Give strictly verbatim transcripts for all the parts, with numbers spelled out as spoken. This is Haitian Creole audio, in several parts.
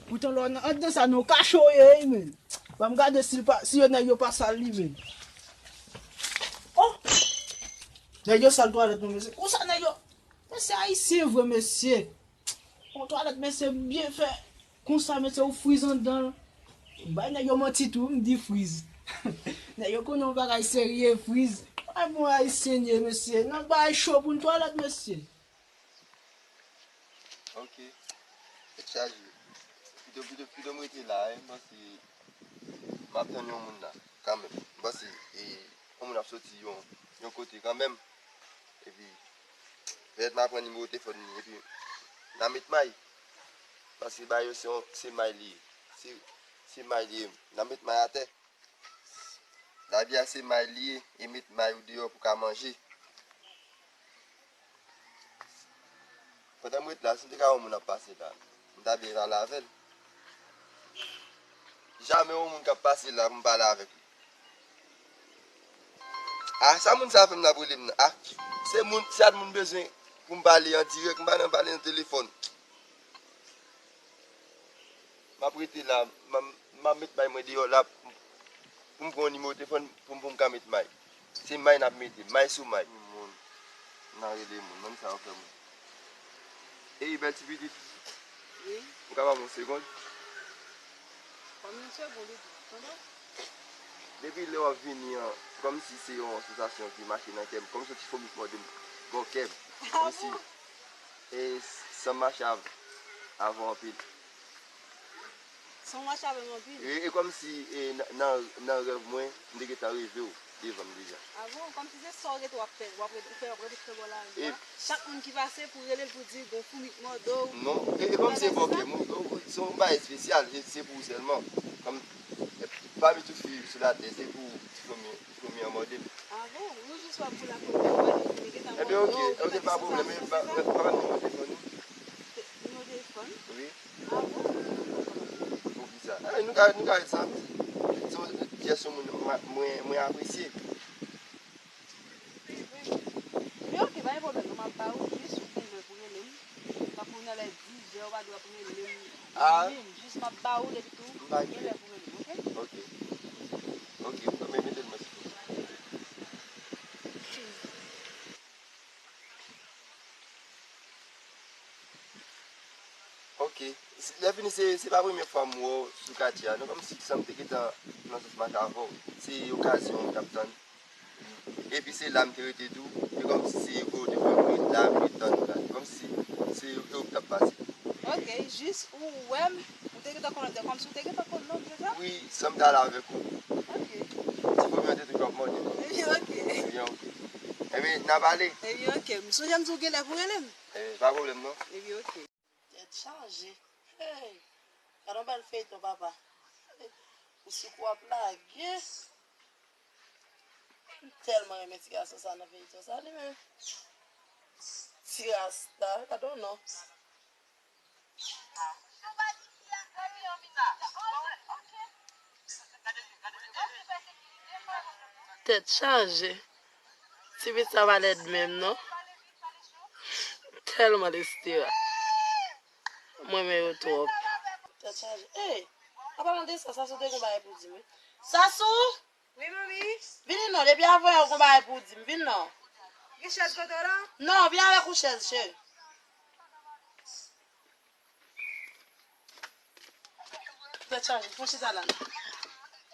Poutan lè w nan anndan sa, nan yon kache w ye, wi, men. Ban m gade si l pa, si yo nèg yo pa sal li, men. Oh! Nèg yo sal twalèt nou, mesye. Konsa nèg yo, mesye ayisyen vre, mesye. Yon twalèt, mesye, byen fè. Konsa, mesye, ou friz anndan l. M bay nèg yo manti tou, m di friz. Nèg yo konnen yon bagay serye, friz. Ay, bon, ayisyen ye, mesye. Nan bagay cho pou n twalèt, mesye. Ok. Tèt chaje. Pito, pito, pito m rete la, wi. M panse m ap tann yon moun la, kanmenm. M panse, e, yon moun ap soti yon, yon kote kanmenm. Epi, pètèt m a pran nimewo telefòn li, epi n a met may. Paske bagay yo se yon, se may li ye. Se, se may li ye. N a met may atè. Lavi a se may li ye, e met may ou deyò pou ka manje. Pandan m ret la, si m te ka wè yon moun ap pase la, m ta byen pale avè l. Jamè yon moun k ap pase la pou m pale avèk li. Ah, sa moun sa fè m nan, ap rele m nan. Ah, se moun, se moun bezwen pou m pale an dirèk, m pa nan pale nan telefòn. M ap rete la, m a, m a met may mwen deyò la pou m pran yon nimewo telefòn pou m, pou m ka met may. Se may n ap mete, may sou may. Moun, nan rele moun, menm sa yo fè moun. Ey, bèl ti pitit. Wi. Ou ka ban m yon segonn? Ban m yon segonn, ou di, tande? Depi lè w ap vini an, kòmsi se yon sansasyon ki mache nan kè m, kòmsi yon ti fomi k mòde m bò kè m. Ah bon? Kòmsi, e, san m mache av-, avè w anpil. San w mache avè m anpil? E, e kòmsi, e, nan, nan, nan rèv mwen, m te gentan reve w devan m deja. Ah bon? Kòmsi se sa w rete w ap fè, w ap rete, w fè, w ap rete fè bò lari a. Chak moun ki pase pou rele l pou di gon foumi k mòde w. Non, e, e kòmsi e bò kè m, wi, se yon bagay espesyal, se, se pou ou sèlman. Kòm, e, pami tout fi sou latè, se pou ou ti fomi, ti fomi an mòde m. Ah bon? Ou jis wè pou la premyè fwa, li gentan mòde w. Ebyen, ok, ok, pa pwoblèm, men pa, pa, pa ban m nimewo telefòn ou. Nimewo telefòn? Wi. Ah bon? Poukisa? Eh, nou ka, nou ka ret sa, men se yon pyès yon moun mwen, mwen, mwen apresye. Men ok, pa gen pwoblèm, non, m ap ba ou jis ou gen lè pou rele m. Tankou nan lè dis zè, ou pa dwe ap rele m menm. Jis m ap ba ou, depi tou ou gen lè pou rele m, ok? Ok. Ok, mete l mwen, silvouplè. Ok. Lè fini, se, se pa premye fwa m wè w sou katye a, non, kòmsi sa m te gentan nan sans mache avè w. Se okazyon m t ap tann. Epi se la m te rete tou. E kòmsi se yo te fè m ret la, m ret tann ou la. Kòmsi se yo, yo k t ap pase. Ok, jis ou wè m, ou te gentan konnen, kòmsi ou te gentan konn non m, se sa? Wi, san m t ale avèk ou. Ok. Ti fomi an te toujou ap mòde m. Ebyen, ok. Ebyen, ok. Ebyen, n a pale. Ebyen, ok. M sonje m di w gen lè pou rele m. Ebyen, pa pwoblèm, non. Ebyen, ok. Tèt chaje. Hey! Gade yon bèl feyton, papa. Ou sou kou ap lage. M tèlman renmen ti gason sa nan feyton sa, li menm. Ti rasta, gade yon non. Tèt chaje. Ti pitit sa pa lèd menm, non. Tèlman lestira. Mwen renmen yo twòp. Tèt chaje. Ey, an palan de sa, Sasou te gon bagay pou di m, wi. Sasou! Wi, manmi? Vini non, depi avan yè ou gon bagay pou di m, vin non. Gen chèz kote w la? Non, vin avèk ou chèz, cheri. Tèt chaje, fon chita la non.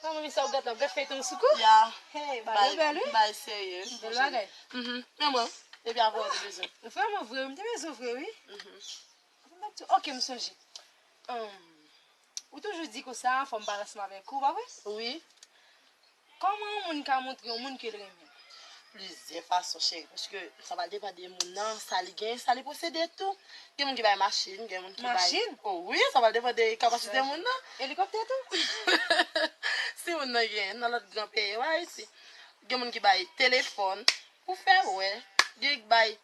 Manmi, sa w gad la, w gad feyton sou kou? Ya. Hey, bagay bèl, wi. Bagay serye. Bèl bagay. Mhm. Men mwen, depi avan w te bezwen. Vrèman vre, wi, m te bezwen w vre, wi. Mhm. Ok, m sonje. Ahn, ou toujou di konsa, fò m pale ansanm avèk ou, pa vre? Wi. Kòman yon moun ka montre yon moun ke l renmen l? Plizyè fason, cheri, paske sa va depann de moun nan, sa li genyen, sa li posede tou. Gen moun ki bay machin, gen moun ki bay... Machin? O wi, sa va depann de kapasite moun nan. Elikoptè tou? Si moun nan genyen, nan lòt gran peyi, pa Ayiti. Gen moun ki bay telefòn pou fè wè, gen ki bay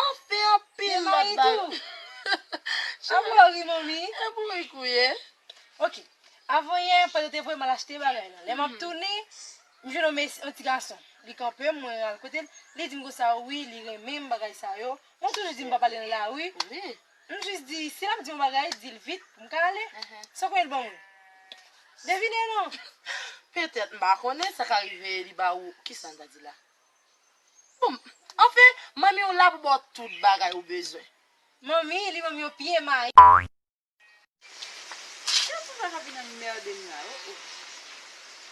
anfen anpil lòt bagay. Gen mari tou. Cheri, an mari, manmi. E pou ri kou ye. Ok. Avan yè, pandan te voye m al achte bagay la. Lè m ap tounen, m jwenn yon mesi-, yon ti gason. Li kanpe m, mwen al kote l. Li di m konsa, wi, li renmen m, bagay sa yo. Mwen toujou di m pa pale nan lari. Wi. M jis di, si l ap di yon bagay, di l vit pou m ka ale. Sa w kwè l ban mwen? Devine non. Petèt, m pa konnen sa ka rive li ba ou. Kisa m ta di la? Bon, anfen, manmi w la pou ba w tout bagay ou bezwen. Manmi, li ban m yon pye mayi. Kiyès moun sa k ap vin anmède m la? Oh, oh.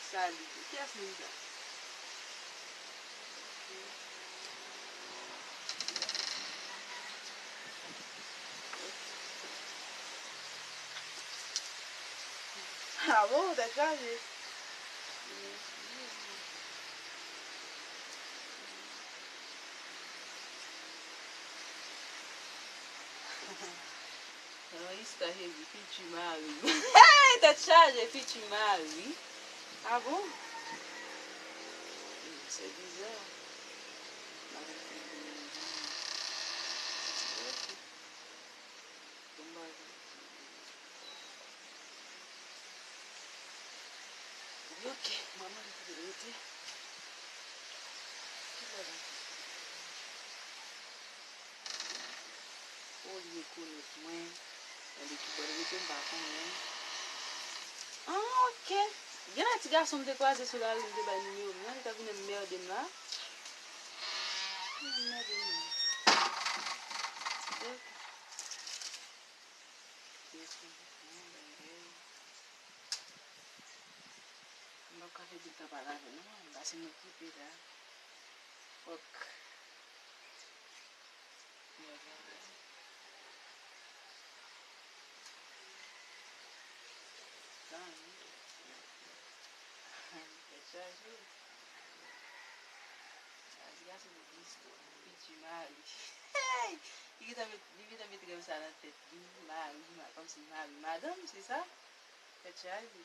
Sa li ye? Kiyès moun sa? Ah bon, tèt chaje. Nan istwa Jezi, fiti mari m. Hey, tèt chaje, fiti mari. Ah bon? Se biza. Ok, manman li kote l rete. Ki bò l rete? O, li rekonèt mwen. Gade ki bò l rete, m pa konnen. Ah, ok. Gen yon ti gason m te kwaze sou lari, m te bay nimewo m nan, li t ap vin anmède m la. Vin anmède m la. Ok. Yes, m p ap ka fè tout tan pale avè l non, m pase m okipe la. Fòk mwen travay. Sa, wi. Tèt chaje. Sa, se yon istwa. Fiti mari. Hey! Li gentan met, li gentan met rèv sa nan tèt li. Mari, ma-, kòmsi mari, madanm, se sa? Tèt chaje.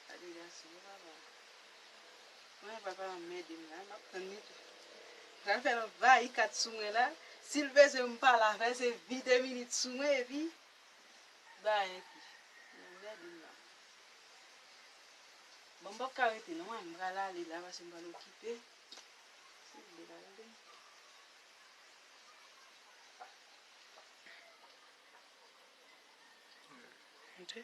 Gade gason, papa. Mwen, papa anmède m la, m ap tann li tou. Pral fè l anvayi kat sou mwen la. Si l bezwen m pale avè l, se vide minit sou mwen, epi bay enki. Li anmède m la. Bon, m p ap ka rete non, m pral ale la, paske m pral okipe. Si l vle, l al ale. Ok.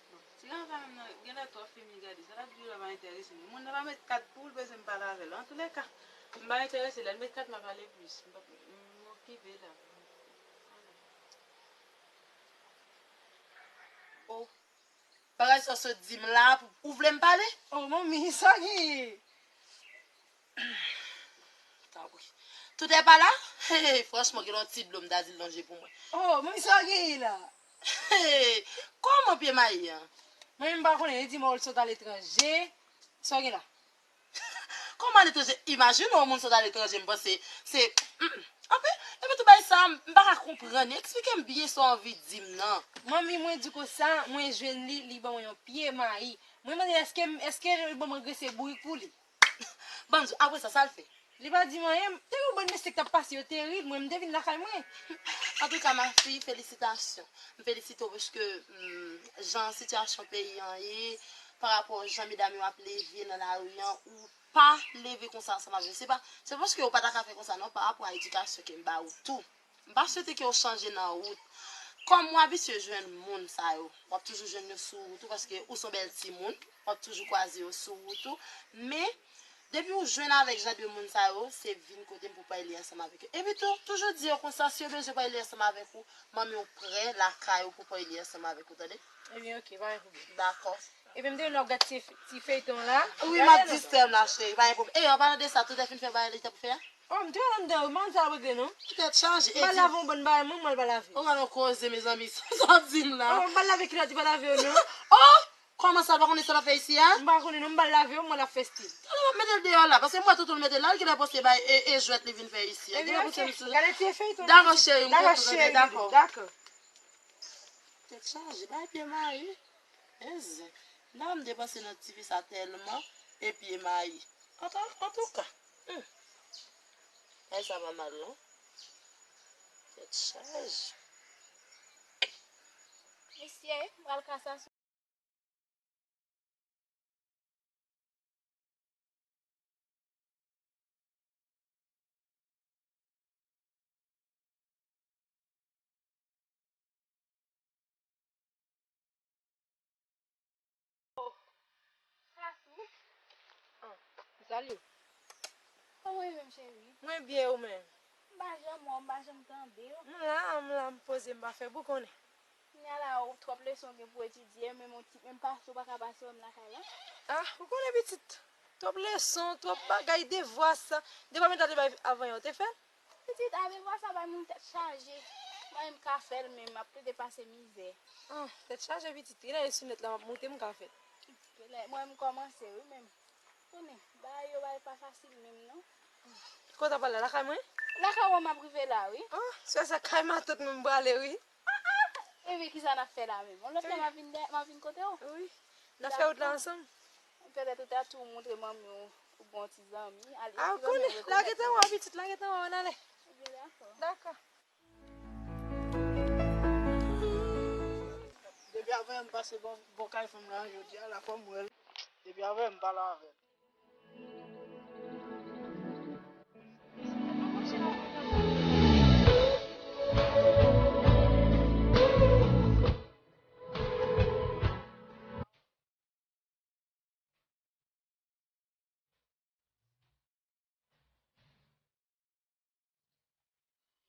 Bon, ti gason sa menm nan, genlè twòp fim li gade. Sa l ap di yo la pa enterese m. Moun nan pa met kat pou l bezwen m pale avè l. Antoulèka, m pa enterese. Lè l met kat, m ap pale plis. M p ap, m okipe la. Oh. Bagay sa w sot di m la, pou, ou vle m pale? Oh, manmi, sa genyen? Tanpri. Tout est pas là? Hey, franchman, gen yon ti dlo m ta di l lonje pou mwen. Oh, manmi, sa genyen la? Hey, kòman pye mayi an? Mwen menm m pa konnen, li di m w sot aletranje. Sa gen la? Kòman aletranje? Imajine yon moun sot aletranje, m panse se, mm, anfen, epi tou bagay sa, m pa ka konprann li. Eksplike m byen sa w anvi di m nan. Manmi, mwen di konsa, mwen jwenn li, li ban mwen yon pye mayi. Mwen mande èske, èske li ban m angrese bourik pou li. Ban m di w, apre sa, sa l fè? Li pa di m anyen. Te gen yon bann mesye k t ap pase, yo te ri l, mwen, m te vin lakay mwen. Antouka, ma fille, felisitasyon. M felisite w paske, mm, jan sitiyasyon peyi an ye, pa rapò jan medam yo ap leve nan lari an, ou pa leve konsa ansanm avè yo. Se pa, se paske ou pa ta ka fè konsa non, pa rapò a edikasyon ke m ba ou tou. M pa swete ke w chanje nan wout. Kòm w abitye jwenn moun sa yo, w ap toujou jwenn yo sou wout ou paske ou se yon bèl timoun, w ap toujou kwaze yo sou wout ou. Men, depi w jwenn avèk jan de moun sa yo, se vin kote m pou pale ansanm avèk yo. Epi tou, toujou di yo konsa, si yo bezwen pale ansanm avèk ou, manmi w prè lakay ou pou pale ansanm avèk ou, tande? Ebyen, ok, pa gen pwoblèm. Dakò. Ebyen, m te vin wè w gad ti, ti feyton la. Wi, m ap distrè m la, cheri, pa gen pwoblèm. E, an palan de sa, Toutè fin fè bagay li t ap fè a? Oh, m te wè l anndan, m pa konn sa l ap regle, non. Tèt chaje, e di. M al lave yon bòn bagay, mwen, m al pa lave. Oh, gade yon koze, mezanmi, sa w di m la. Oh, m al lave kilòt, li pa lave yo, non. Oh! Kòman sa, l pa konnen sa l ap fè isi a? M pa konnen non, m ba l lave yo, mwen l ap fè stil. Talè m ap mete l deyò la, paske m wè toutou l mete l la, l genlè panse bay e, e jwèt li vin fè isi a. Genlè panse m sou. Gade ti feyton. Dakò, cheri, m konn tounen, dakò. Dakò. Tèt chaje, bay pye mayi. Enzen. Nan m depanse nan ti fi sa tèlman, e pye mayi. Anta-, antouka. Hmm. Ay, sa pa mal, non. Tèt chaje. Mesye, m pral kase. Salut. Kòman w ye menm, cheri? Mwen byen, ou menm? M pa janm wè w, m pa janm tande w. M la, m la, m poze, m pa fè pou konnen. Kounye a la, ou twòp leson gen pou etidye, menm yon ti, menm pase ou pa ka pase wè m lakay la. Ah, ou konnen pitit. Twòp leson, twòp bagay, devwa sa. Devwa mwen ta te bay avan yè, ou te fè l? Pitit, a devwa sa bay moun tèt chaje. Mwen menm ka fè l, men m ap plede pase mizè. Ah, tèt chaje pitit. Genlè e sou nèt la m ap moute m ka fè l. Genlè, mwen m kòmanse wi, men konnen, bagay yo bagay pa fasil menm non. Kote w ap pral la, lakay mwen? Lakay ou an m ap rive la wi. Ah, se sa kay matant mwen m prale wi. Epi kisa n ap fè la menm? Yon lòt lè m ap vin dèyè, m ap vin kote w. Wi. N ap fè wout la ansanm. Petèt ou ta tou montre manmi w ou gon ti zanmi. Ale, ah, ou konnen, la gentan wè w pitit, la gentan wè w, ann ale. Ebyen, dakò. Dakò. Depi avan yè m pase bò, bò kay fanm lan jodi a, la fò m wè l. Depi avan yè m pale avè l.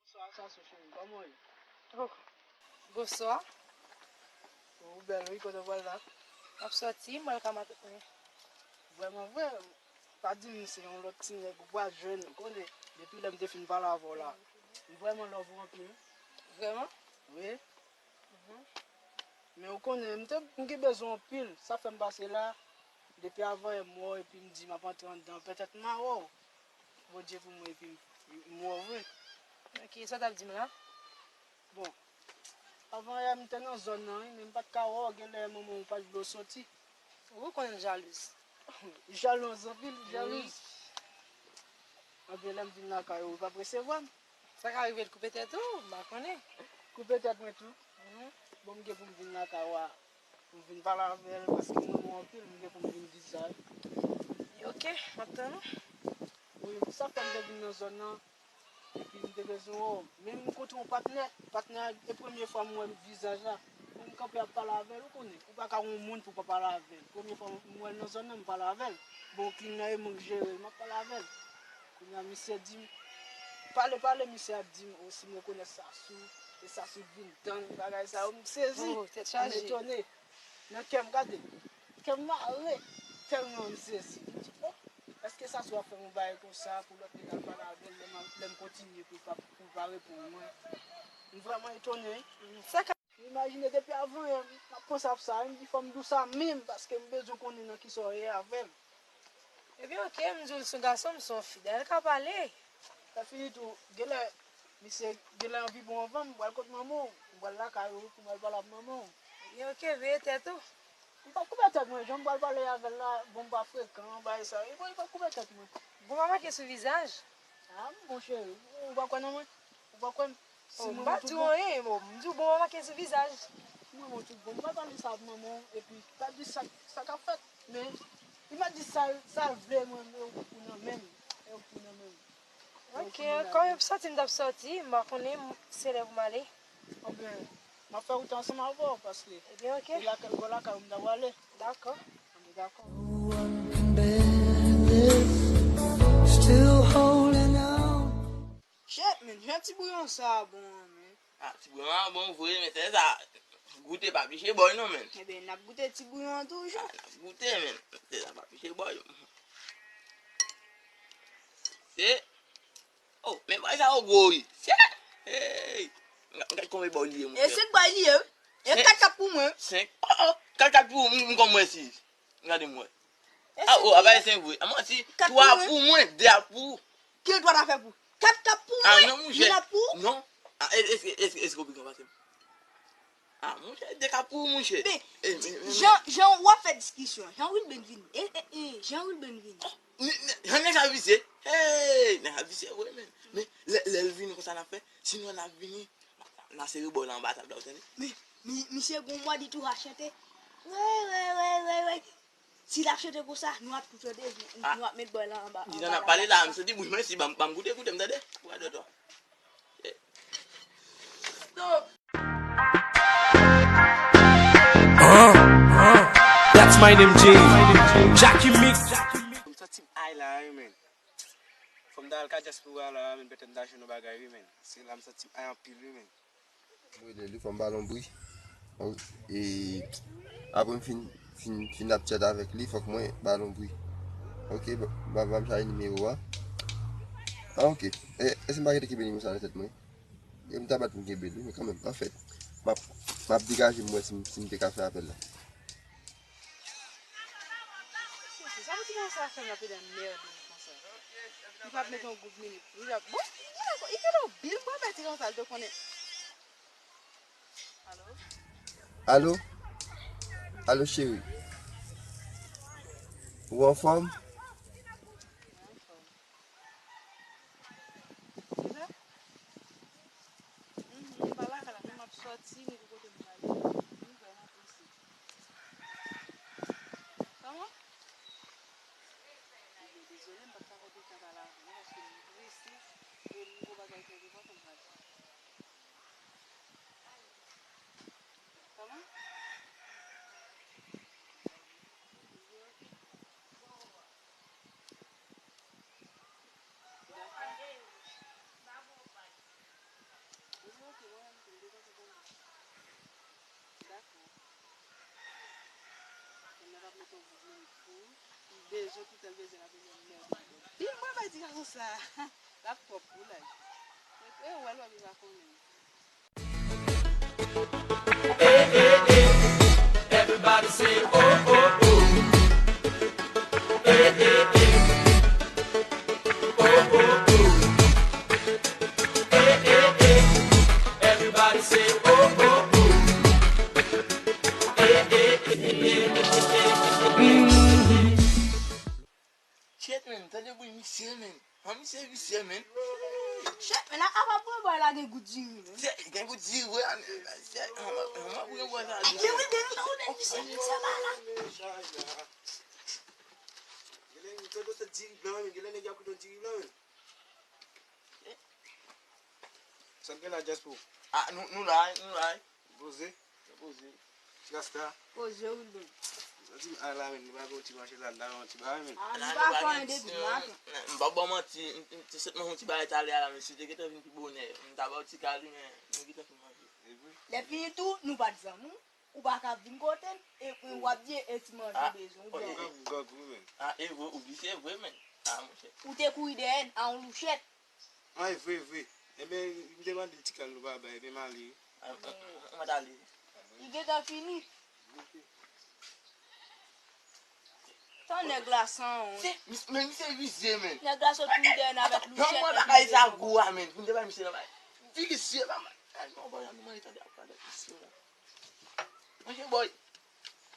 Bonswa, Sassou cheri, kòman w ye? Oh, bonswa. Ou bèl wi, kote w pral la? M ap sòti, m pral ka matant mwen. Vrèman vre, pa di m se yon lòt ti nèg ou pral jwenn, ou konnen, depi lè m te fin pale avè w la. M vrèman love ou anpil. Vrèman? Wi. Mhm. Men ou konnen, m te, m gen bezwen w anpil. Sa fè m pase la, depi avan yè m wè w, epi m di m ap antre anndan. Petèt m a wè w. Bondye pou mwen, epi m, m wè w vre. Ok, sa w t ap di m la? Bon, avan yè m te nan zòn nan, wi, men m pa t ka wè w, genlè manman w pa t vle w sòti. Ou konnen m jalouz. Jalouz anpil, jalouz. Anben lè m vin lakay ou, ou p ap resevwa m. Sa ka rive l koupe tèt ou, m pa konnen. Koupe tèt mwen tou. Mhm. Bon, m gen pou m vin lakay ou a, pou m vin pale avè l, paske m renmen w anpil, m gen pou m vin vizaj. Ok, m ap tann ou. Wi, sa fè m te vin nan zòn nan. Epi m te bezwen wè w. Men m kontre yon patnè. Patnè a, e premye fwa m wè vizaj la. Mwen m kanpe ap pale avè l, ou konnen. Ou pa ka wè yon moun pou w pa pale avè l. Premye fwa m wè l nan zòn nan, m pale avè l. Bon, klin nan e mwen k jere l, m ap pale avè l. Kounye a, misye di m, pale, pale, misye ap di m, o, si m rekonèt Sassou, e Sassou k vin tann bagay sa yo, m sezi, m etone. Nan kè m, gade, kè m mare, tèlman m sezi. M di, o, èske Sassou ap fè m yon bagay konsa pou lòt nèg al pale avè l lè m, lè m kontinye pou l pa, pou l pa reponn mwen? M vrèman etone wi. Sa ka. M imajine depi avan yè, m ap panse ap sa, m di fò m di w sa menm, paske m bezwen konnen nan kisa w ye avè l. Ebyen, ok, m di w l se yon gason, m se yon fi. Dayè, l ka pale. Sa fini tou, genlè, misye genlè anvi bon anvan, m pral kot manman w, m pral lakay ou pou m al pale ak manman w. Ebyen, ok, veye tèt ou. M p ap koupe tèt mwen, jan m pral pale avè l la, bon, m pa frekan, bagay sa yo, e bon, e pa koupe tèt mwen. Bon, pa make sou vizaj. Ah, mon cheri, ou pa kwè nan mwen? Ou pa kwè m? Si mwen, m tout bon. M di w bon, m di w bon, pa make sou vizaj. Mwen, mwen tout bon. M pa pral di sa ak manman w, epi pa di sa, sa k ap fèt. Men, li mèt di sa, sa l vle, mwen, men ou nan men m. E ou nan men m. Ok, kòm m sòti, m t ap sòti, m pa konnen se lè pou m ale. Anben, m ap fè wout ansanm avè w, paske e lakay, bò lakay ou m ta prale. Dakò. Anben, dakò. Shit, men, jan ti bouyon sa a bon an, men. Ah, ti bouyon an bon vre, men sè sa, goute pa piche bòy non, men. Eben, n ap goute ti bouyon an toujou. Ah, n ap goute, men. Sè sa pa piche bòy. Se Oh, men bagay sa yo gwo wi. Shit! Hey! M gad konbyen bòy li ye, monchè. E senk bòy li ye wi. E kat k ap pou mwen. Senk. Oh, oh. Kat kat pou ou, m, m kòm wè sis. Gade m wè. A, o, apa e senk vre. A, manti. Twa pou mwen, de ap pou ou. Ki dwa ta fè pou? Kat k ap pou mwen, youn ap pou ou. Non. A, e, èske, èske, èske w pi gran pase m? A, monchè, de k ap pou ou, monchè. Men, jan, jan w ap fè diskisyon an, Jean Wilben vini. E, e, e, Jean Wilben vini. Jan nèg sa visye. Hey, nèg sa visye vre, men. Men, lè, lè l vini konsa n ap fè, si nou n ap vini, n a sere bò la anba tab la, ou tande? Men, mi, misye gon mòd li tou achante. Wè, wè, wè, wè, wè. Si l ap chante konsa, nou ap tou tande, nou ap met bòy la anba. Li nan ap pale la, m santi bouch mwen si, ban m, ban m goute, goute m tande. Wè, dòdò. Stop. Uh, uh, that's my name, J. Jackie Mix. M santi m ay la, wi, men. Fò m ta al ka dyaspora la, men petèt m ta jwenn yon bagay, wi, men. Se la m santi m ay anpil, wi, men. M rele li, fò m ba l yon bri. E, apre m fin, fin, fin ap chat avèk li, fòk mwen ba l yon bri. Ok, ba, ba, ba m chaje nimewo a. A, ok. E, èske m pa gentan kenbe nimewo sa nan tèt mwen? E m ta bat pou m kenbe l, wi, men kanmenm, anfèt, m ap, m ap degaje m wè si m, si m te ka fè apèl la. Sa pou ti gason sa fè m ap ede mède m konsa? Li p ap mete yon gwoup minit. Li p ap, bon, li genlè, li genlè obi, m pa bay ti gason sa, l te konnen. Alo? Alo? Alo, cheri. Ou anfòm? Mwen anfòm. Kisa? Mhm, m pa lakay la, men m ap sòti, m gen kote m prale. M vrèman prese. Kòman? Ebyen, dezole, m p ap ka konte sa pale avè w, paske m prese, e m gon bagay trè enpòtan m prale fè. Kòman? Dakò. Wi, ok, mwen menm tou, m te panse konsa. Dakò. Kòm nan p ap mete yon gwoup minit pou ou, m bezwen tout tan l bezwen l ap vin yon mèd. Pi mwen bay ti gason sa. L ap twòp pou laj. E, e, wè l wè m li pa konnen. Everybody say, oh, oh, oh. Eh, eh, eh. Oh, oh, oh. Eh, eh, eh. Everybody say, oh, oh, oh. Eh, eh, eh. Shit, man, tande bri misye, man. An, misye visye, man. Shit, man, a, apa pran bòy la gen gout diri, man. Shit, gen gout diri, vre, an, shit, an, an, an, pran bòy sa. Li, li, li, li, li, misye, misye, ba la. Genlè, m tande se diri blan, man. Genlè nèg y ap koute yon diri blan, man. Sa k gen la, Djaspo? A, nou, nou la, nou la. Poze. Poze. Ti Rasta. Poze, wi, bro. Sa di, a la, men, nou pa gen yon ti mache la, la, yon ti bagay, men. A, nou pa fè anyen depi maten. M pa ba w manti, m, m, se sèt manje yon ti bagay talè a la, men si w te gentan vin pi bonè, m ta ba w ti kado, men nou gentan fin manje. E vre? Lè fini tou, nou pa t zanmi. Ou pa ka vin kote m, e, e w ap di e ti manje bezwen, ou byen. Gòg, gòg, wi, men. A, e vre, ou visye vre, men. A, monchè. Ou te kouri dèyè n a yon louchèt. A, e vre, e vre. Ebyen, m te mande l ti kal nou pa bay, ebyen, m ale. A, m, m, m, m ale. Li gentan fini. Tan nèg la san wont. Se, men misye visye, men. Nèg la sot kouri dèyè n avèk louchèt. Nan mwen bagay sa gou a, men. Pou m te bay misye nan bay. Visye, pa mal. Ay, non, bon, nou manje tande ap pale visye la. Manje bòy.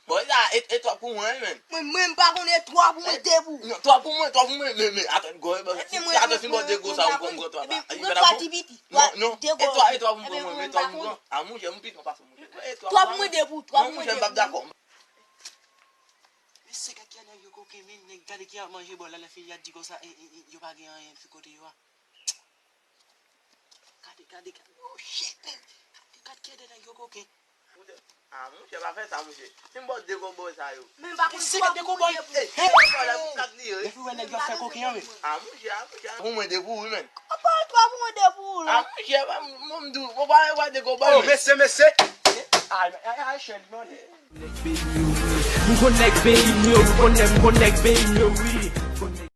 Bòy sa, e, e twa pou mwen, men. Mwen, mwen, m pa konn e twa pou mwen, de pou ou. Non, twa pou mwen, twa pou mwen, men, men, atann, gòy, bon, si, atann, si m ba w de gòj sa, ou pran, ou pran twa pa. Ou pran twa ti piti. Non, non, e twa, e twa pou mwen, men, twa pou mwen. A, monchè, m pi gran pase w, monchè. E twa pou mwen, de pou ou, twa pou mwen, de pou ou. Non, monchè, m p ap dakò. Mesye, gad kijan nèg yo koken, men, nèg, gade kijan y ap manje bòy la, lè fini, y ap di konsa, e, e, e, yo pa gen anyen, fi kote yo a. Gade, gade, gade. Oh, shit, man. Gade, gade kijan de nèg yo koken. A, monchè, pa fè sa, monchè. Si m ba w de gòj bòy sa yo. Men m pa konn de pou ou, de pou ou. Hey, hey, hey. Lè fini, wè nèg yo ap fè koken an, men. A, monchè, a, monchè. Pou mwen, de pou ou, wi, men. Apa twa pou mwen, de pou ou, la? A, monchè, pa, m, m, m di w, ou pa, ou pa de gòj bòy, men. Oh, mesye, mesye. Ay, ay, ay, Shelly, man. M konn nèg peyi m yo, m konn nèg, m konn nèg peyi m yo, wi.